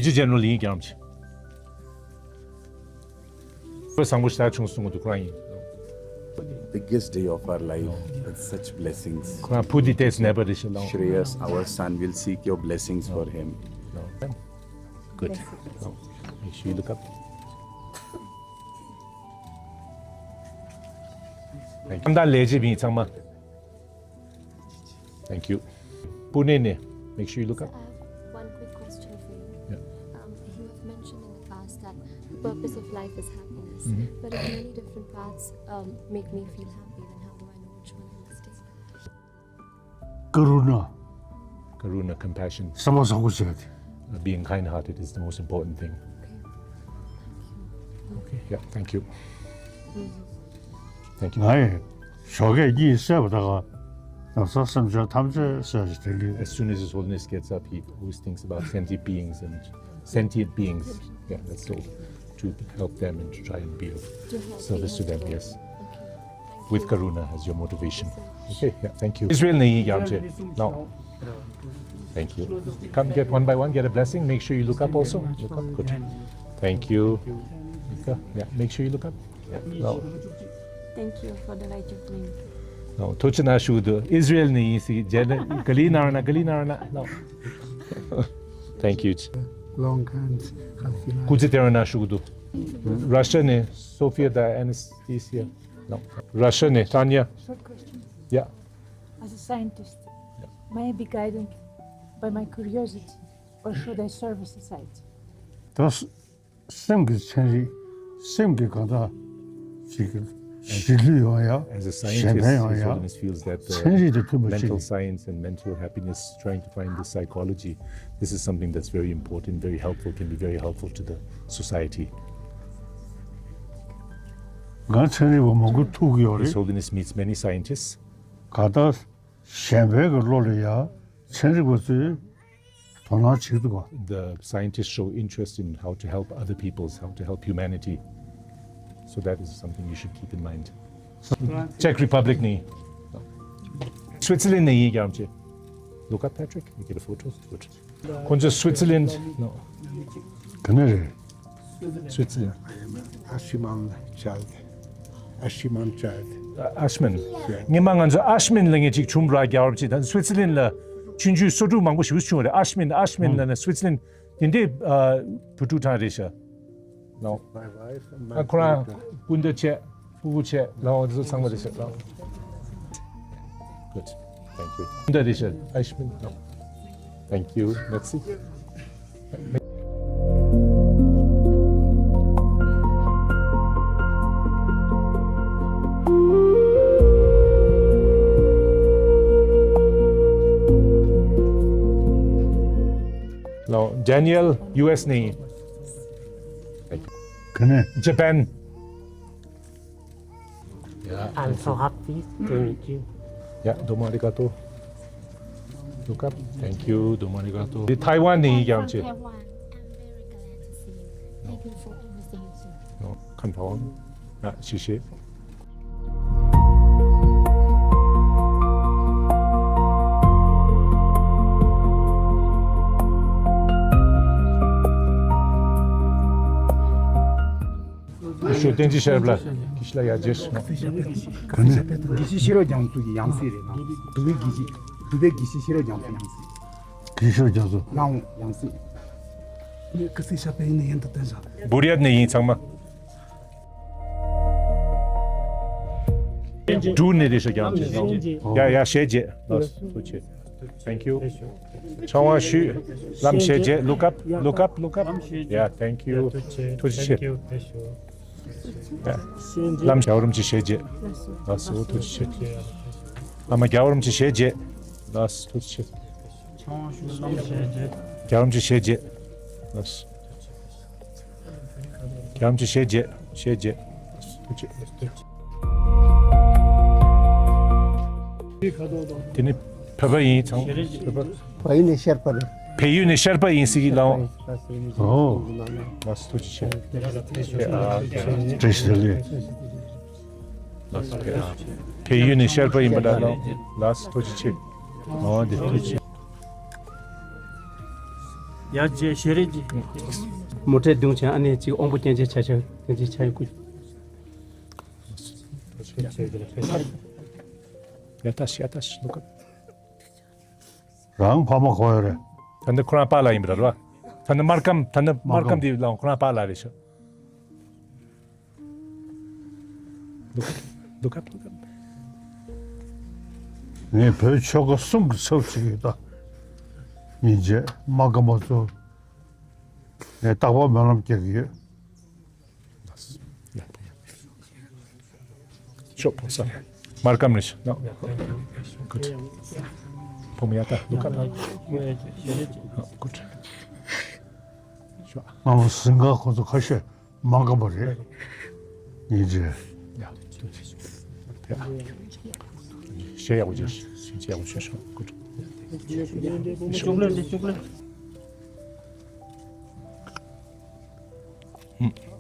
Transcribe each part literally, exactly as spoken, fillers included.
ཇི་ཇེན་རལ་ཡིན་རྒྱལ་རམ་ཆེ། བཟང་པོ་ཞེ་དྲག་བྱུང་སོང་འདུག་ཁོ་རང་ཡིན། Biggest day of our life with such blessings. ཁོ་རང་བུ་འདི་ཏེས་ནེ་བར་རེ་ཤི་ལོང་། Shreyas, our son, will seek your blessings for him. Good. Make sure you look up. Thank you. ཁམས་དང་ལས་བྱེད་པ་ཡིན་ཚང་མ། Thank you. Pune ne, make sure you look up. I have one quick question for you. Yeah. Um, you have mentioned in the past that the purpose of life is happiness. Mm-hmm. But if many different paths, um, make me feel happy, then how do I know which one I must take? Karuna. Karuna, compassion. བསམ་པ་བཟང་པོ་བྱས་ཏེ། Uh, being kind-hearted is the most important thing. Okay. Thank you. Okay, yeah, thank you. Thank you. ང་ཡི་ཞོགས་ཀས་གཉིད་སད་པ་ད་ག་ནམ་སང་སེམས་ཅན་ཐམས་ཅད་སེལ་ཞིག་དེ་ལུས། As soon as His Holiness gets up, he always thinks about sentient beings and sentient beings. Yeah, that's all. To help them and to try and be of service to them, yes. With Karuna as your motivation. Okay, yeah, thank you. Israel ne yi gyam che. No. Thank you. Come get one by one, get a blessing. Make sure you look up also. Look up, good. Thank you. Okay, yeah, make sure you look up. Yeah, no. Thank you for the right of me. No, tochi na shudu. Israel ne yi si, jene, gali na na, gali na na. No. Thank you. Long hands. Kuzi terana shudu. Russia ne, Sofia da Anastasia. No. Russia ne, Tanya. Short question. Yeah. As a scientist, may I be guided by my curiosity, or should I serve a society? ད་སེམས་ཀྱི་ཚན་རིག་སེམས་ཀྱི་གང་ལྟར་ཅིག་གཞིས་ལུས་ཡོང་ཡ། As a གཞན་ཕན་ཡོང་ཡ། Scientist, His Holiness feels that the ཚན་རིག་དང་མཐུན་པ་ཞིག mental science and mental happiness, trying to find the psychology, this is something that's very important, very helpful, can be very helpful to the society. ང་ཚན་རིག་པ་མང་པོ་ཐུག་གི་ཡོད་རེད། His Holiness meets many scientists. གང་ལྟར་གཞན་ཕན་གྱི་བློ་ལ་ཡ་ཚན་རིག་པ་ཚོས་དོ་སྣང་བྱེད་ཀྱི་འདུག་ག། The scientists show interest in how to help other peoples, how to help humanity. So that is something you should keep in mind. Czech Republic ནས། Switzerland ནས་ཡིན་རྒྱལ་རམ་ཆེ། Look up, Patrick. You get a photo. Good. ཁོང་ཚོ་Switzerland. No. ག་ནས་རེད། Switzerland. Ashman child. Ashman child. Ashman. ངས་མ་ང་ཚོ་Ashman ལ་ངས་ཅིག་བྱུང་ར་རྒྱལ་རབས་ཅིག་ད་Switzerland ལ་ཆུང་ཆུང་སོ་དྲུག་མང་པོ་ཞིག་བྱུང་རེད། Ashman Ashman ལ་ནི་Switzerland དེ་འདྲའི་བུ་ཕྲུག་གྲངས་རེད་ཤག No. My wife and my ཁོ་རང་daughter. སྤུན་ཟླ་བྱས། ཕྲུ་གུ་བྱས། ལའོ་འདི་ཚོ་ཚང་མ་རེད་ཤག Good. Thank you. འདི་རེད་ཤག Ashman. Thank you. Merci. Now, Daniel, U S ནས། ག་ནས། Japan. Yeah, I'm so happy to meet you. Yeah, domo arigato. Look up. Thank you. Domo arigato. Taiwan ནས་ཡིན་རྒྱལ་རམ་ཆེ། Taiwan. I'm very glad to see you. Thank you for everything you do. No, come on. Yeah, 谢谢。ཡེ་ཤུ་བསྟན་འཛིན་ཤེས་རབ་ལགས། དགེ་བཤེས་ལགས་ཡར་རྗེས་སུ། དགེ་བཤེས་ཤེས་རབ་རྒྱ་མཚོ་གི་ཡང་སྲིད་རེད་ན། འདུག་པའི་དགེ་བཤེས། འདུག་པའི་དགེ་བཤེས་ཤེས་རབ་རྒྱ་མཚོ་ཡང་སྲིད། དགེ་བཤེས་རྒྱ་མཚོ། ལའོ་ཡང་སྲིད། ངས་ཁི་སི་ཤ་པེ་ཡིན་ནས་ཡན་དུ་བསྟན་བཞག་བུ་རི་ཡད་ནས་ཡིན་ཚང་མ། འབྲུག་ནས་རེད་ཤག་རྒྱ་མཚོ། ཡ་ཡ་ཞེ་རྒྱས། ལགས་སོ་ཐུགས་རྗེ་ཆེ། Thank you. ཆང་བ་ཞུས། ལམ་ཞེ་རྒྱས། Look up, look up, look up. Yeah, thank you. ཐུགས་རྗེ་ཆེ། ལམ་རྒྱལ་བ་རིན་པོ་ཆེ་ཞེ་རྒྱས། ལགས་སོ་ཐུགས་རྗེ་ཆེ། བླ་མ་རྒྱལ་བ་རིན་པོ་ཆེ་ཞེ་རྒྱས། ལགས་སོ་ཐུགས་རྗེ་ཆེ། རྒྱལ་བ་རིན་པོ་ཆེ་ཞེ་རྒྱས། ལགས་སོ། རྒྱལ་བ་རིན་པོ་ཆེ་ཞེ་རྒྱས། ཞེ་རྒྱས། ཐུགས་རྗེ་ཆེ། དེ་ནི་བོད་པ་ཡིན་ཚང་བོད་པ། བལ་ཡུལ་ནས་ཤར་པ་རེད། བལ་ཡུལ་ནས་ཤར་པ་ཡིན་ཟེར་གྱི་ལགས། ཨོ། ལགས་སོ་ཐུགས་རྗེ་ཆེ། བཀྲ་ཤིས་བདེ་ལེགས། ལགས་སོ། བལ་ཡུལ་ནས་ཤར་པ་ཡིན་པ་ལ་ལགས། ལགས་སོ་ཐུགས་རྗེ་ཆེ། ཨོ་དེ་ཐུགས་རྗེ་ཆེ། ཡ་ཇེ་ཤེ་རེ་ཇེ། མོ་ཊའི་གདུང་ཆེན་ཨ་ནེ་གཅིག་དབང་པོ་སྐྱོན་ཅན་ཆ་ཆ་སྐྱོན་ཅན་ཆ་ཡི་ཀུ། ཡ་ཏ་ཤི་ཡ་ཏ་ཤི་ལོ་ཀ། རང་ཕ་མ་གོ་ཡ་རེད། ད་ནི་ཁོ་རང་པཱ་ལགས་ཡིན་པ་རེད་བ། ད་ནི་སྨར་ཁམས་ད་ནི་སྨར་ཁམས་དེ་ལ་ཁོ་རང་པཱ་ལགས་རེད་ཤག Look up, look up, look up. ངས་བོད་ཆོལ་ཁ་གསུམ་གྱི་ཚབ་བྱེད་ཀྱི་ཡོད་ད། ཉིན་བྱེད་མ་ཀ་མ་ཚོ། ངས་རྟག་པར་སྨོན་ལམ་རྒྱག་གི་ཡོད། ཤོག་ཕོ་ས། སྨར་ཁམས་རེད་ཤག Good. ཕོ་མོ་ཡ་ད། Look up. Good. ཤོག་སྔ་མོ་ཟིང་ག་ཁོ་ཚོ་ཁ་ཤས། མ་འགམ་པ་རེད། ཉིན་རེ། ཡ། ཡ། ཞེ་ཡག་པོ་བྱས། ཞེ་ཡག་པོ་བྱས་ཤོག་ཀུ། ཤུགས་ལས་འདི་ཤུགས་ལས།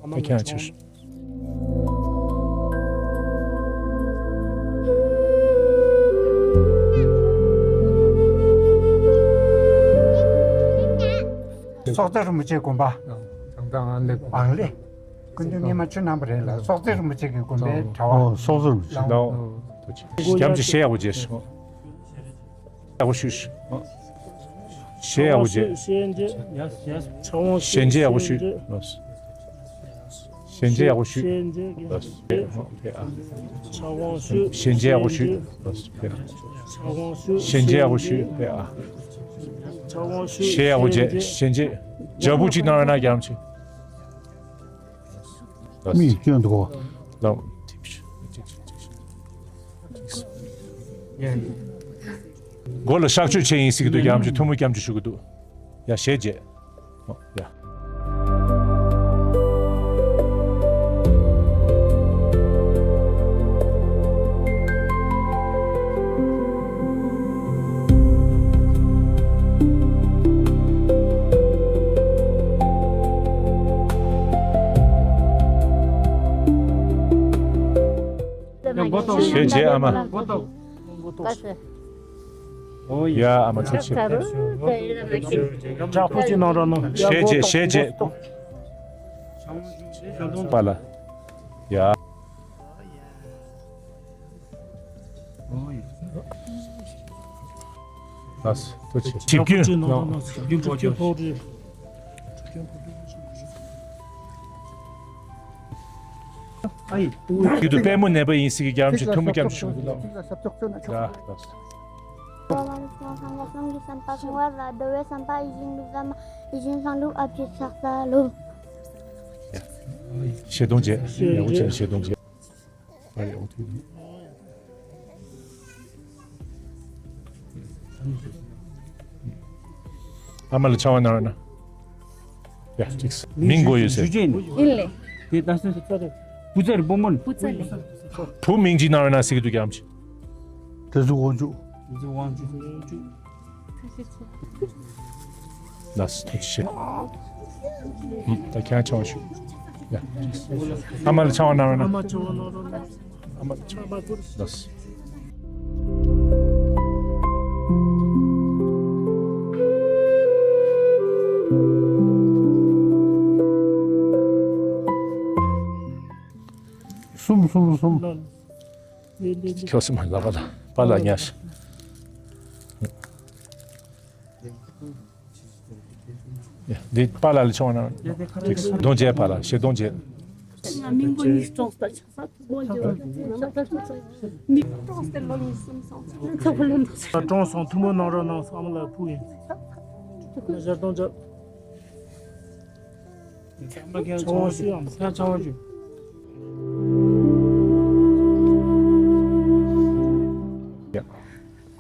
ཧུམ། ད་ཁྱེད་རང་ཆོས། སྲོག་རྩ་རིན་པོ་ཆེའི་དགོན་པ། ཨང་ལེ། སྐུ་མདུན་སྔོན་མ་ཆོས་གནང་བ་རེད་ལ། སྲོག་རྩ་རིན་པོ་ཆེ་གི་དགོན་པའི་གྲྭ་བ། ཨོ་སྲོག་རྩ་རིན་པོ་ཆེ། ལའོ། རྒྱམ་ཆི་ཞེ་ཡག་པོ་བྱས་སོང་། ཡག་པོ་ཞུ་ཞུ། ཞེ་ཡག་པོ་བྱས། ཞེ་ཡག་པོ་ཞུ། ཞེ་ཡག་པོ་ཞུ། ལགས་སོ། ཞེ་ཡག་པོ་ཞུ། ལགས་སོ། ཕེ་ཨ། ཕེ་ཨ། ཞེ་ཡག་པོ་ཞུ། ལགས་སོ། ཕེ་ཨ། ཞེ་ཡག་པོ་ཞུ། ཕེ་ཨ། ཞེ་ཡག་པོ་བྱས། ཞེ་ཡག་པོ་བྱས། ཇ་བུ་གཅིག་གནང་རོགས་གནང་རྒྱམ་ཆི། ལགས་སོ། མིག་སྐྱོན་འདུག་གོ། ལགས། མགོ་ལ་གཤག་བཅོས་བྱས་ཡིན་ཟེར་གྱི་འདུག་རྒྱམ་ཆི་ཐུགས་སྨོན་རྒྱམ་ཆི་ཞུ་གི་འདུག་ཡ་ཞེ་བྱས། ཨོ་ཡ། ཞེ་བྱས་ཨ་མ། ཡ་ཨ་མ་ཐུགས་རྗེ་ཆེ། ཇ་བུ་གཅིག་གནང་རོགས་གནང་། ཞེ་བྱས་ཞེ་བྱས། པཱ་ལགས། ཡ། ལགས་སོ་ཐུགས་རྗེ་ཆེ། ཇ་བུ་གཅིག་གནང་རོགས་གནང་། ཡིད་དུ་པད་མོ་ནད་པ་ཡིན་སྲིད་ཀྱི་རྒྱམ་ཆི་ཐུགས་སྨོན་རྒྱམ་ཆི་ཞུ་གི་འདུག་ཡ་ལགས་སོ། འགྲོ་བ་རིགས་དྲུག་སངས་རྒྱས་གསུམ་གྱི་བསམ་པ་བཟང་བ་ལ། འགྲོ་བའི་བསམ་པ་ཡིད་བཞིན་དུ་བཟང་མ། ཡིད་བཞིན་བཟང་ལུགས་ཨ་ཕྱི་ཕྱག་འཚལ་ལོ། ཞེ་གདོང་བྱས། ཡག་པོ་བྱས་ཞེ་གདོང་བྱས། ཨ་རེ་ཨོ་ཐུག་ཨ་མ་ལ་ཆང་བ་གནང་རོགས་གནང་། ཡ་ཅིག་མིང་གོ་ཡོད་ཟེར། ཞུ་རྒྱུ་ཡིན། ཡིན་ལེ། དེ་ད་སོ་སོ་ཚ་རེད། བུ་ཚ་རེད་བུ་མོ་ནི། བུ་ཚ་ལེ། བུ་མིང་ཅིག་གནང་རོགས་གནང་ཟེར་གྱི་འདུག་རྒྱམ་ཆི། དེ་ཚོ་དབང་ཕྱུག་དེ་ཚོ་དབང་ཕྱུག་ལགས་སོ་ཐུགས་རྗེ་ཆེ། ད་ཁྱེད་རང་ཆང་བ་ཞུ། ཡ། ཨ་མ་ལ་ཆང་བ་གནང་རོགས་གནང་། ཨ་མ་ཆང་བ་གནང་རོགས་གནང་། ཨ་མ་ཆང་བ། ལགས་སོ། གསུམ་གསུམ་གསུམ། ཁྱོད་སེམས་ལ་པཱ་ལགས་པཱ་ལགས་ཉར། འདི་པཱ་ལགས་ལ་ཆང་གནང་། གདོང་བྱས་པཱ་ལགས་ཞེ་གདོང་བྱས། ང་མིང་པོ་གཉིས་སྐྱོངས་ས་ཆགས་ས་ཐུག་པོ་འཇོག་མིག་སྐྱོངས་ཏེ་ལོ་གཉིས་གསུམ་སོང་ཚོགས་པ་ལ་འདུག་ས། གྲོངས་སོང་ཐུགས་སྨོན་གནང་རོགས་གནང་། ཨ་མ་ལགས་ཕུག་ཡིན། ཞེ་གདོང་བྱས། ཚང་མ་ཁྱེད་ཚང་མ་ཞུ་ཡང་ཁྱེད་ཚང་མ་ཞུ། Yeah.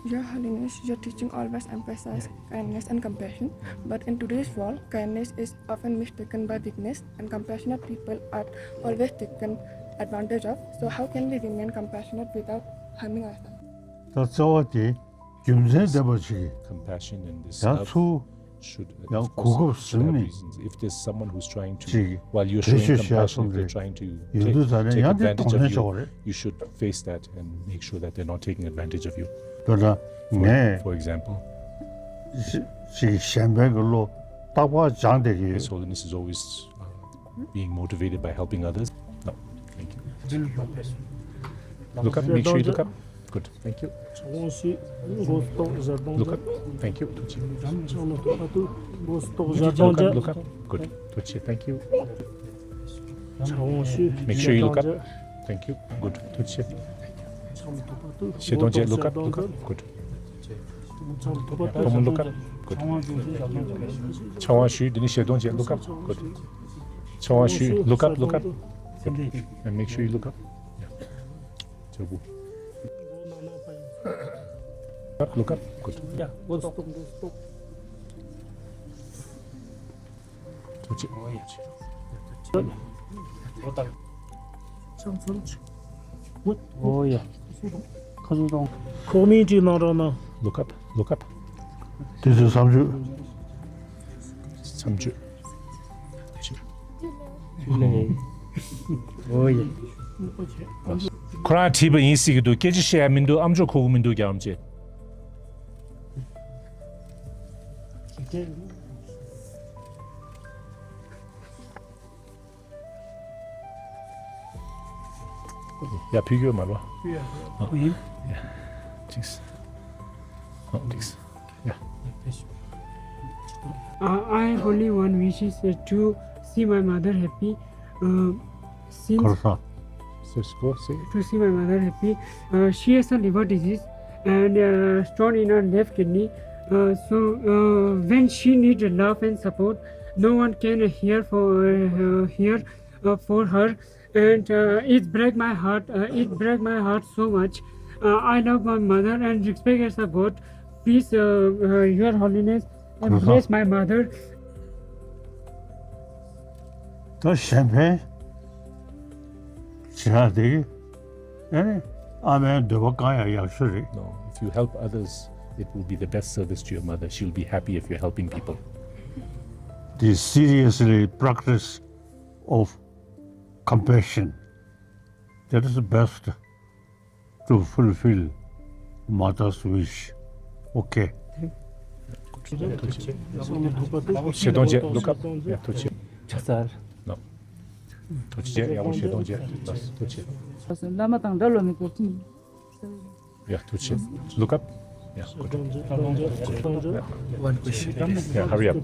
Your Holiness, your teaching always emphasize kindness and compassion, but in today's world, kindness is often mistaken by weakness, and compassionate people are always taken advantage of. So how can we remain compassionate without harming ourselves? ད་རྩ་བ་དེ་རྒྱུ་མཚན་ལྡན་པ་ཞིག་Compassion and this ཡང་love ཚུར་should, ཡང་of གོ་course, སྐབས་should have ཟིན་ནས་reasons. If there's someone who's trying to, ཅིག་while you're བེད་showing སྤྱོད་བྱས་compassion, སོང་སྟེ་they're trying to ཡོད་take, དུས་ད་ནས་take ཡང་དེ་advantage གདོང་ལེན་བྱ་བ་of you, རེད། you should face that and make sure that they're not taking advantage of you. དཔེར་ན་For, ངས for example, ཅིག་གཞན་ཕན་གྱི་བློ་ རྟག་པར་སྦྱངས་བསྡད་ཀྱི་ཡོད། His Holiness is always uh, being motivated by helping others. No, thank you. Look up, make sure you look up. Good, thank you. Look up, thank you. Look up, look up. Good, ཐུགས་རྗེ་ཆེ། Make sure you look up. Thank you. Good, ཐུགས་རྗེ་ཆེ། ཤེས་ལྡན་ཅན། Look up, look up. Good. བུ་མོ། Look up. Good. ཕྱག་དབང་ཞུས། དེ་ནས་ཤེས་ལྡན་ཅན། Look up. Good. ཕྱག་དབང་ཞུས། Look up, look up. Good. And make sure you look up. Yeah. ལྕགས་པོ། Look up, look up. Good. ཐུགས་རྗེ་ཆེ། ཨོ་ཡ། ཁ་ཟུར་གཏོང་། ཁོག་མིན་གྱི་ནང་རོགས་གནང་། Look up, look up. དེ་ཚོ་བསམ་ཚུལ། བསམ་ཚུལ། ཨོ་ཡ། ཁོ་རང་བྲིས་པ་ཡིན་ཟེར་གྱི་འདུག་སྐད་ཆ་བཤད་ཡ་མི་འདུག་ཨམ་ཅོག་ཁུག་གི་མི་འདུག་རྒྱལ་བ་རིན་པོ་ཆེ། ཡ། ཕུལ་རྒྱུ་མ་རེད་པ། ཕུལ་ཡ། ཨ། ཕུལ་ཡིན། ཡ། ཅིག་ཨ། ཅིག་ཡ། Uh, I have only one wish is uh, to see my mother happy. Uh, since Korosa. Sis, go say. To see my mother happy. Uh, she has a liver disease and uh, stone in her left kidney. Uh, so uh, when she needs love and support, no one can hear for uh, hear uh, for her, and uh, it break my heart. Uh, it break my heart so much. Uh, I love my mother and respect as a God. Please, uh, uh, Your Holiness, embrace my mother. ད་གཞན་ཕན་བྱེད་ཡ་དེ་ཨ་ནི་ཨ་མའི་འདོད་པ་བསྐང་ཡ་ཡག་ཤོས་རེད། No, if you help others, it will be the best service to your mother. She'll be happy if you're helping people. The seriously practice of compassion. That is the best to fulfill mother's wish. Okay. ཤེས་ལྡན་ཅན། Look up. ཡ། ཐུགས་རྗེ་ཆེ། ཕྱག་འཚལ། ཐུགས་རྗེ་ཆེ། ཡག་པོ། ཤེས་ལྡན་ཅན། ཐུགས་རྗེ་ཆེ། བླ་མ་དང་འདྲ་ལོ་མི་དགོས་ཅིང་། ཡ། ཐུགས་རྗེ་ཆེ། Look up. Yeah, good. One question. Yeah, hurry up.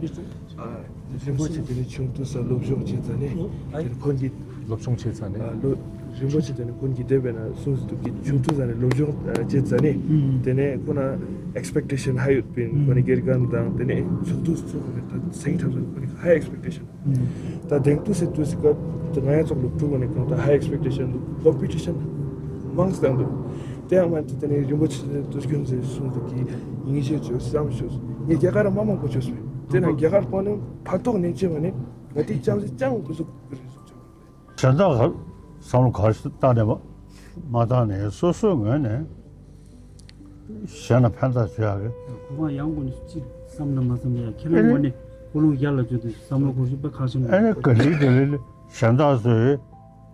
རིན་པོ་ཆེ་དེ་ནས་ཆུང་དུས་ས་སློབ་སྦྱོང་བྱེད་ཙ་ནས་དེ་ཁོང་གིས། སློབ་སྦྱོང་བྱེད་ཙ་ནས། ཨ། ལོ། རིན་པོ་ཆེ་དེ་ནས་ཁོང་གིས་དེ་བས་ན་གསུངས་སུ་འདུག་གི་ཆུང་དུས་ས་ནས་སློབ་སྦྱོང་བྱེད་ཙ་ནས་དེ་ནས་ཁོ་ན་expectation high ཡོད་པིན། ཁོ་ནས་དགེ་རྒན་དང་དེ་ནས་ཚོགས་འདུ་ཚོགས་པ་ད་སེང་ཁྲ་ཚོ་ཁོ་ནས་high expectation། ད་དེང་དུས་སེ་དུས་སི་སྐབས་དེ་ང་ཡང་ཚོགས་སློབ་ཕྲུག་ནས་གང་ལྟར་high expectation འདུག competition མང་སྟེ་འདུག་དེ་ཡང་མ་དེ་ནས་རིན་པོ་ཆེ་དུས་རྒྱུན་ཚེ་གསུང་འདུག་གི་ཉིན་ཤས་བྱོས་བསམ་བྱོས། ངས་རྒྱ་གར་མ་མང་པོ་བྱོས་སོང་། དེ་ན་རྒྱ་གར་པོ་ནི་ཕན་ཐོགས་ནས་ཅི་མ་ནི་ང་དེ་ཅམ་སེ་ཅང་འུ་ཟུག་རེ་ཟུག་ཅང་། གཞན་དག་ག་བསམ་བློ་ག་རེ་བཏང་ནས་མ་མ་བཏང་ནས་སོ་སོའི་ངོས་ནས། གཞན་ལ་ཕན་ཐོགས་བྱེད་ཡག་གི། གོ་བ་ཡང་གོ་ནས་ཅི་བསམ་ན་མ་བསམ་ཡ་ཁྱེད་རང་ངོ་ནས་ཀུན་སློང་ཡར་ལ་འཇུག་དུས་བསམ་བློ་འཁོར་ཤུགས་དཔེ་ཁག་ཆེན་པོ། ཨ་ནི་ག་ལེ་ག་ལེ་གཞན་དག་ཚོས་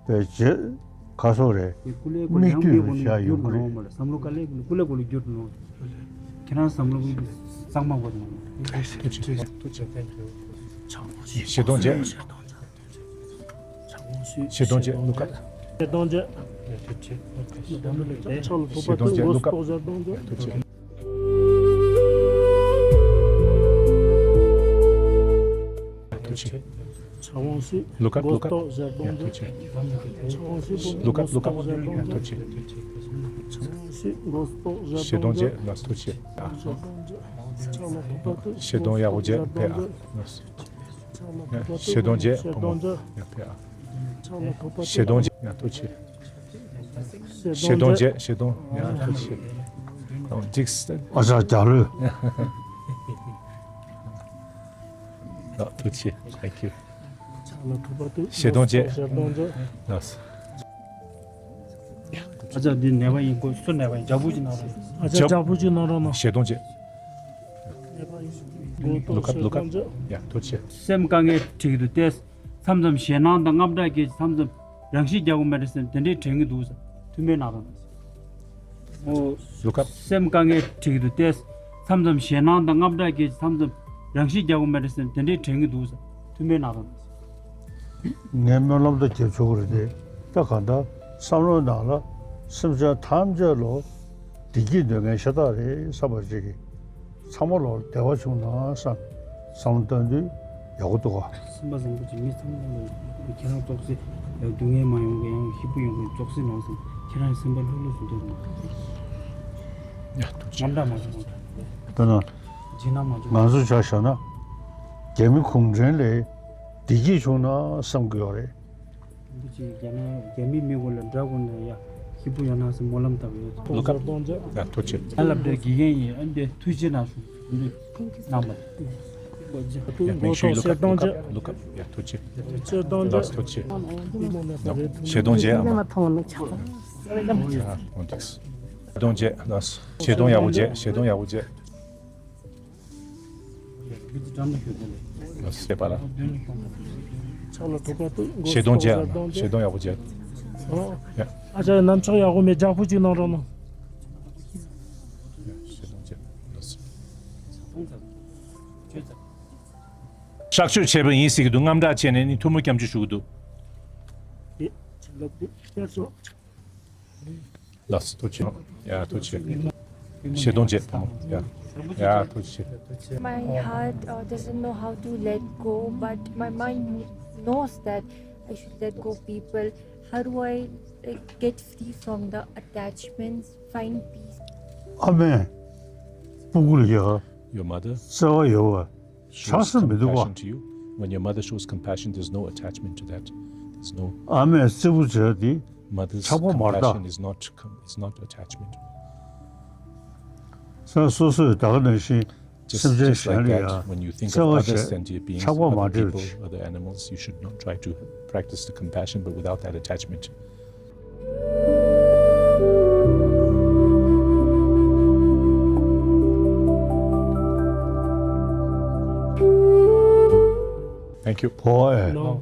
པའི་རྗེས་ཁ་སོགས་རེད། ཀུན་སློང་མིག་ཡང་ལྟོས་ཀུན་སློང་བྱ་ཡོང་གི་རེད། བསམ་བློ་ག་ལེ་ཀུན་སློང་ཀུན་སློང་ཀུན་སློང་འགྱུར་འགྲོ། ཁྱེད་རང་བསམ་བློ་གཙང་མ་བོ་ནང་། ཐུགས་རྗེ་ཆེ། ཐུགས་རྗེ་ཆེ། ཤེས་ལྡན་ཅན། ཤེས་ལྡན་ཅན། Look up. ཤེས་ལྡན་ཅན། Look up. ཐུགས་རྗེ་ཆེ། ཐུགས་རྗེ་ཆེ། Look up, look up. ཐུགས་རྗེ་ཆེ། Look up, look up. ཐུགས་རྗེ་ཆེ། ཤེས་ལྡན་ཅན། ཐུགས་རྗེ་ཆེ། ཤེས་ལྡན་ཡག་པོ་ཅན་ཕེབས་ཨ། ཤེས་ལྡན་ཅན་བུ་མོ། ཡ་ཕེབས་ཨ། ཤེས་ལྡན་ཅན། ཡ་ཐུགས་རྗེ་ཆེ། ཤེས་ལྡན་ཅན། ཤེས་ལྡན། ཡ་ཐུགས་རྗེ་ཆེ། ཨོ་ཅིག་ཨ་ཅག་རྒྱ་ལོས། ཡ་ཐུགས་རྗེ་ཆེ། Thank you. ཤེས་ལྡན་ཅན། ལགས། ཨ་ཅག་འདི་ནད་པ་ཡིན། ཁོ་སུ་ནད་པ་ཡིན། ཇ་བུ་ཅིག་ནང་རེད། ཨ་ཅག་ཇ་བུ་ཅིག་ནང་རོགས་གནང་། ཤེས་ལྡན་ཅན། Look up, look up. ཡ་ཐུགས་རྗེ་ཆེ། སེམས་དཀའ་ངལ་འཕྲད་ཀྱི་འདུག་སྟེ། མཚམས་མཚམས་ཞེད་སྣང་དང་དངངས་སྐྲག་སྐྱེ། མཚམས་མཚམས་རང་ཤི་རྒྱག་དགོས་མ་རེད་སེམས་དེ་འདྲའི་དྲན་གྱི་འདུག་ཐུགས་སྨོན་གནང་རོགས་གནང་། ཨོ། Look up. སེམས་དཀའ་ངལ་འཕྲད་ཀྱི་འདུག་སྟེ། མཚམས་མཚམས་ཞེད་སྣང་དང་དངངས་སྐྲག་སྐྱེ། མཚམས་མཚམས་ རང་ཤི་རྒྱག་གི་མེད་རེད་ཟེར་དེ་འདྲའི་དྲན་གྱི་འདུག་ཟེར། ཐུ་མིའི་ནང་དུ། ངས་སྨོན་ལམ་དང་རྒྱབ་ཆོག་གི་རེད་དེ། ད་གང་ལྟར་བསམ་བློའི་ནང་ལ་སེམས་ཅན་ཐམས་ཅད་ལོ་བདེ་སྐྱིད་འདོད་མཁན་ཤ་སྟག་རེད་བསམ་པ་ཅིག་གིས། ཚང་མ་ལོ་བདེ་བ་བྱུང་ན་བསམ། བསམ་བློ་གཏོང་དུས་ཡག་པོ་འདུག་ག། སེམས་པ་བཟང་པོ་ཅིག་མི་ཚང་མ་ལ་ཁྱེད་རང་ཙོག་སེ་ཡང་སྡུག་བསྔལ་མ་ཡོང་གི་ཡང་ཞིབ་པོ་ཡོང་གི་ཙོག་སེ་ནང་སེམས་ཁྱེད་རང་སེམས་པ་ལྷོད་ལྷོད་སུ་འདུག་ཡ་ཐུགས་རྗེ་ཆེ། དཔེར་ན། རྗེས་ན་མ་འཇོག་ང་ཚོ་ཆ་བཞག་ན། རྒྱ་མི་གུང་ཁྲན་ལས་བདེ་སྐྱིད་བྱུང་ན་བསམ་གྱི་ཡོད་རེད། འདི་ཅིག་རྒྱ་ནག་རྒྱ་མི་མི་གོ་ལ་འདྲ་གོ་ན་ཡ་ཞིབ་པོ་ཡོང་ན་སེམས་སྨོན་ལམ་བཏབ་ཡོད། Look up. ཡ་ཐུགས་རྗེ་ཆེ། ང་ལབ་འདྲ་དགེ་རྒན་ཡིན། ཨ་འདི་ཐུགས་རྗེ་གནང་སོང་། འདི་རྣམ་པ། Yeah, make sure you look up, look up. Look up. ཡ་ཐུགས་རྗེ་ཆེ། ཆེར་གཏོང་ཆེ། Look up. ཡ་ཐུགས་རྗེ་ཆེ། ཆེར་གཏོང་ཆེ། Look up. ཐུགས་རྗེ་ཆེ། ཡ་མཐོང་ནས་ཆགས་སོང་། ཡ་ཐུགས་རྗེ་ཆེ། ལགས་སོ། ཆེར་གཏོང་ཆེ། ལགས་སོ། ཆེར་གཏོང་ཡག་པོ་བྱེད། ཆེར་གཏོང་ཡག་པོ་བྱེད། ལགས་སོ། ཆེར་གཏོང་བྱེད། ཆེར་གཏོང་ཡག་པོ་བྱེད། ཨ་ཅག་ནམ་ཕྱོགས་ཡག་པོ་མེད། རྒྱག་པོ་ཅིག་གནང་རོགས་གནང་། ཡ་ཆེར་གཏོང་བྱེད། ལགས་སོ། གཤག་བཅོས་བྱས་པ་ཡིན་ཟེར་གྱི་འདུག། དངངས་སྐྲག་བྱས་ནས་ནི་ཐུགས་སྨོན་སྐྱབས་འཇུག་ཞུ་གི་འདུག། ལགས་སོ། ཐུགས་རྗེ་ཆེ། ཡ་ཐུགས་རྗེ་ཆེ། ཆེར་གཏོང་བྱེད། ཡ་ཡ་ཐུགས་རྗེ་ཆེ། My heart uh, doesn't know how to let go, but my mind knows that I should let go people. How do I uh, get free from the attachments, find peace? ཨ་མས་སྤུ་གུ་ལ་ཡ། Your mother བརྩེ་བ་ཡོད་པ། shows བྱམས་སེམས་མི་འདུག་པ། Compassion to you. When your mother shows compassion, there's no attachment to that. There's no ཨ་མས་བརྩེ་པོ་བྱས་ཏེ། Mother's ཆགས་པ་མ་རེད་ད། Compassion is not com- is not attachment. ས་སོ་སོས་ད་ག་ནང་བཞིན། Just སེམས་ཅན་just like གཞན་ལ་that, ཡང་when you think of བརྩེ་བ་other བྱས། sentient beings, ཆགས་པ་མ་other འདྲེས། People, other animals, you should not try to practice the compassion, but without that attachment. Thank you. ཕོ་ཨེ། No.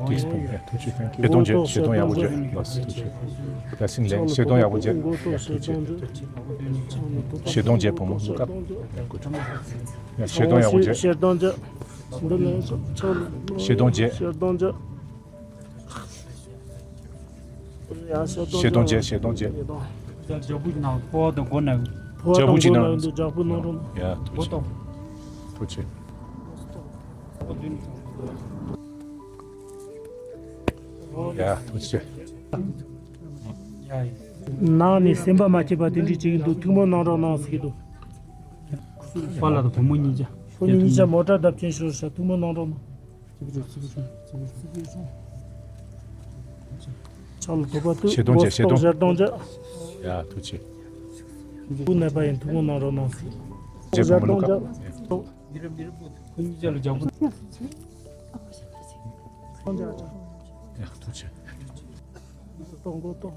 Please, yeah, ཐུགས་རྗེ་ཆེ། ཆེར་གཏོང་བྱེད། ཆེར་གཏོང་ཡག་པོ་བྱེད། ལགས་སོ། ཐུགས་རྗེ་ཆེ། བཀྲ་ཤིས་བདེ་ལེགས། ཆེར་གཏོང་ཡག་པོ་བྱེད། ཡ་ཐུགས་རྗེ་ཆེ། ཆེར་གཏོང་བྱེད། བུ་མོ། Look up. Yeah, good. ཡ་ཆེར་གཏོང་ཡག་པོ་བྱེད། ཆེར་གཏོང་བྱེད། འདི་ལ་ཆེར་གཏོང་བྱེད། ཆེར་གཏོང་བྱེད། ཡ་ཆེར་གཏོང་བྱེད། ཆེར་གཏོང་བྱེད། ཆེར་གཏོང་བྱེད། ལྗགས་པུ་ནང་ཕོ་བ་དང་མགོ་ན། ཕོ་བ་ལྗགས་པུ་དང་ཅིག་མགོ་ན་ནང་འདུག། ལྗགས་པུ་གནང་རོགས་གནང་། ཡ་ཐུགས་རྗེ་ཆེ། ཐུགས་རྗེ་ཆེ། ཡ་ཐུགས་རྗེ་ཆེ། ནང་ནས་སེམས་པ་མ་སྐྱིད་པ་དེ་འདྲ་ཅིག་འདུག། ཐུགས་སྨོན་གནང་རོགས་གནང་ཟེར་གྱི་འདུག། པཱ་ལགས་དང་བུ་མོ་གཉིས་ཆ། ཁོ་གཉིས་ཆ་མོ་ཊ་བརྡབ་ཆེན་ཤོར་ཤག། ཐུགས་སྨོན་གནང་རོགས་གནང་། ཕྱག་ལ་ཐོགས་པ་དུ། ཆེར་གཏོང་བྱེད། ཆེར་གཏོང་། ཆེར་གཏོང་བྱེད། ཡ་ཐུགས་རྗེ་ཆེ། ཐུགས་ནད་པ་ཡིན། ཐུགས་སྨོན་གནང་རོགས་གནང་། ཆེར་གཏོང་བྱེད། ཁོང་ལ་རྒྱག་པོ། ཡ་ཐུགས་རྗེ་ཆེ། གཏོང་གོ་གཏོང་།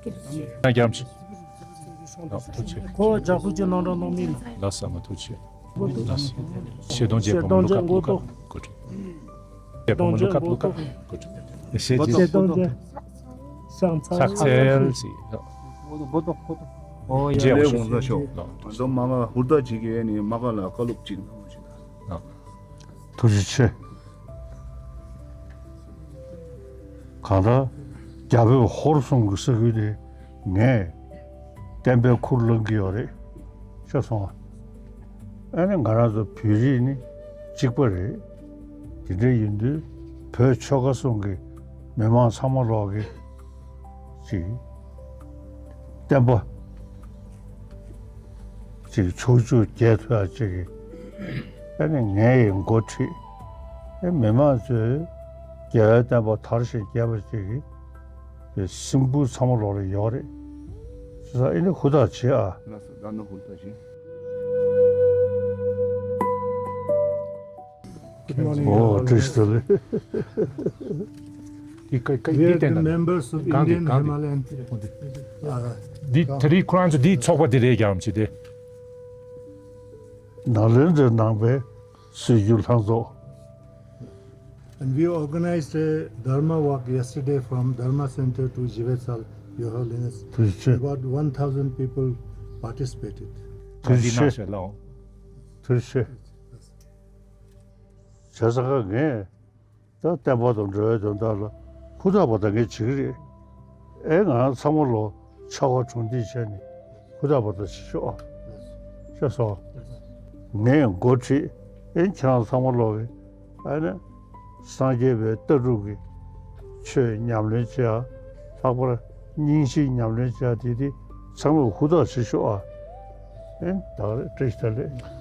ཡ་རྒྱ་མ་ཆེ། ཡ་ཐུགས་རྗེ་ཆེ། ཁོ་རྒྱག་པོ་ཅིག་གནང་རོགས་གནང་མིན། ལགས་སོ། མ་ཐུགས་རྗེ་ཆེ། ལགས་སོ། ཆེར་གཏོང་བྱེད། བུ་མོ། Look up, look up, good. ཆེར་གཏོང་བྱེད། བུ་མོ། Look up, look up, good. ཆེར་གཏོང་བྱེད། ཕྱག་འཚལ། ཕྱག་འཚལ་ཟེར། ཨོ་ཡ། ལས་དགོངས་ས་ཤོག། ང་ཚོ་མ་ག་ཧུར་ཐག་བྱེད་ཀྱི་ཡོད་ནི་མ་ག་ལ་བཀའ་སློབ་ཅིག་གནང་བ་ཞིག་དང་། ཐུགས་རྗེ་ཆེ། གང་ལྟར་རྒྱ་བོད་ཧོར་གསུམ་གྱི་ས་ཁུལ་དེ་ངས་བསྟན་པའི་ཁུར་བླངས་ཀྱི་ཡོད་རེད། ཤེས་སོང་ང་། ཨ་ནི་ང་རང་ཚོ་བོད་རིགས་ནི་གཅིག་པ་རེད། དེ་འདྲ་ཡིན་དུས་བོད་ཆོལ་ཁ་གསུམ་གྱི་མི་མང་ཚང་མ་ལོག་གི་ཅིག་བསྟན་པ་ཅིག་ཕྱོགས་བཅུར་རྒྱས་ཐུབ་ཡ་ཅིག་གི། ཨ་ནི་ངའི་འགོ་ཁྲིད། ཨེ་མི་མང་ཚོས་རྒྱལ་བའི་བསྟན་པ་དར་ཞིང་རྒྱས་པ་ཅིག་གི་སེམས་ཁུར་ཚང་མ་ལོག་ལ་ཡོད་རེད། བྱས་ཙང་ཨ་ནི་ཧུར་ཐག་བྱེད་ཨ། ལགས་སོ། ད་ནི་ཧུར་ཐག་བྱེད། Good morning. ཨོ། བཀྲ་ཤིས་བདེ་ལེགས། འདི་ཀ་ཀ་We འདི་are the བསྟན་དང་། Members of གང་གི་Indian གང་གི Himalayan འདི་ཨ། འདི་དེ་རིང་ཁོ་རང་ཚོ་འདིའི་ཚོགས་པ་འདི་རེད་ཀྱང་ཅི་སྟེ། ནཱ་ལེནྡྲའི་ནང་པའི་སྲོལ་རྒྱུན་ལྷན་ཚོགས། And we organized a Dharma walk yesterday from Dharma Center to Jiwetsal, Your Holiness. ཐུགས་རྗེ་ཆེ། About one thousand people participated. ཐུགས་རྗེ་ཆེ། ཐུགས་རྗེ་ཆེ། བྱས་ཙང་ཀ་ངས་ད་བསྟན་པ་དང་འབྲེལ་བའི་དོན་དག་ལ་ཧུར་ཐག་པ་དང་ངས་བྱེད་ཀྱི་རེད། ཨེ་ང་ཚང་མ་ལོ་ཆ་ག་གྲོང་སྡེ་བྱས་ནས་ཧུར་ཐག་པ་དང་བྱེད་ཤོག་ཨ། ཤེས་སོང་། ངས་འགོ་ཁྲིད། ཨེ་ཁྱེད་རང་ཚང་མ་ལོ་གི་ཨ་ནི་སངས་རྒྱས་པའི་ལྟ་གྲུབ་ཀྱི་ཆོས་ཉམས་ལེན་བྱེད་ཡ། ལྷག་པར་སྙིང་རྗེ་ཉམས་ལེན་བྱེད་ཡ་དེ་དེ་ཚང་མས་ཧུར་ཐག་བྱེད་ཤོག་ཨ། ཨེ་ད་རེས་བཀྲ་ཤིས་བདེ་ལེགས།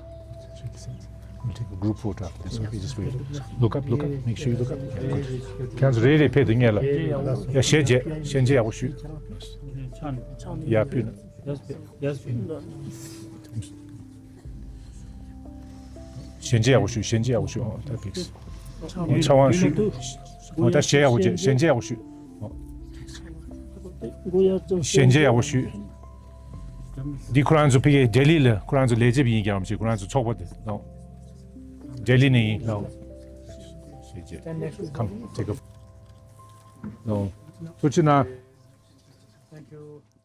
We'll take a group photo after this. Okay, just wait. Look up, look up. Make sure you look up. Yeah, good. ཁྱེད་ཚོ་རེ་རེ་ཕེབས་དུས་ངས་ལ། ཡ་ཞལ་མཇལ། ཞལ་མཇལ་ཡག་པོ་ཞུས། ཡ་ཕུལ་ན། ཞལ་མཇལ་ཡག་པོ་ཞུས། ཞལ་མཇལ་ཡག་པོ་ཞུས། ཨོ་ད་ཕིགས། ཨོ་ཕྱག་དབང་ཞུས། ཨོ་ད་ཞལ་ཡག་པོ་མཇལ། ཞལ་མཇལ་ཡག་པོ་ཞུས། ཨོ། ཞལ་མཇལ་ཡག་པོ་ཞུས། འདི་ཁོ་རང་ཚོ་ཕ་གི་ལྡི་ལི་ལ་ཁོ་རང་ཚོ་ལས་བྱེད་པ་ཡིན་རྒྱུ་རེད་མ་གཏོགས་ཁོ་རང་ཚོ་ཚོགས་པ་དེ་ལོ། ལྡི་ལི་ནས་ཡིན་ལོ། ཞལ་མཇལ། Come, take a. ལོ། ཐུགས་རྗེ་གནང་། Thank you.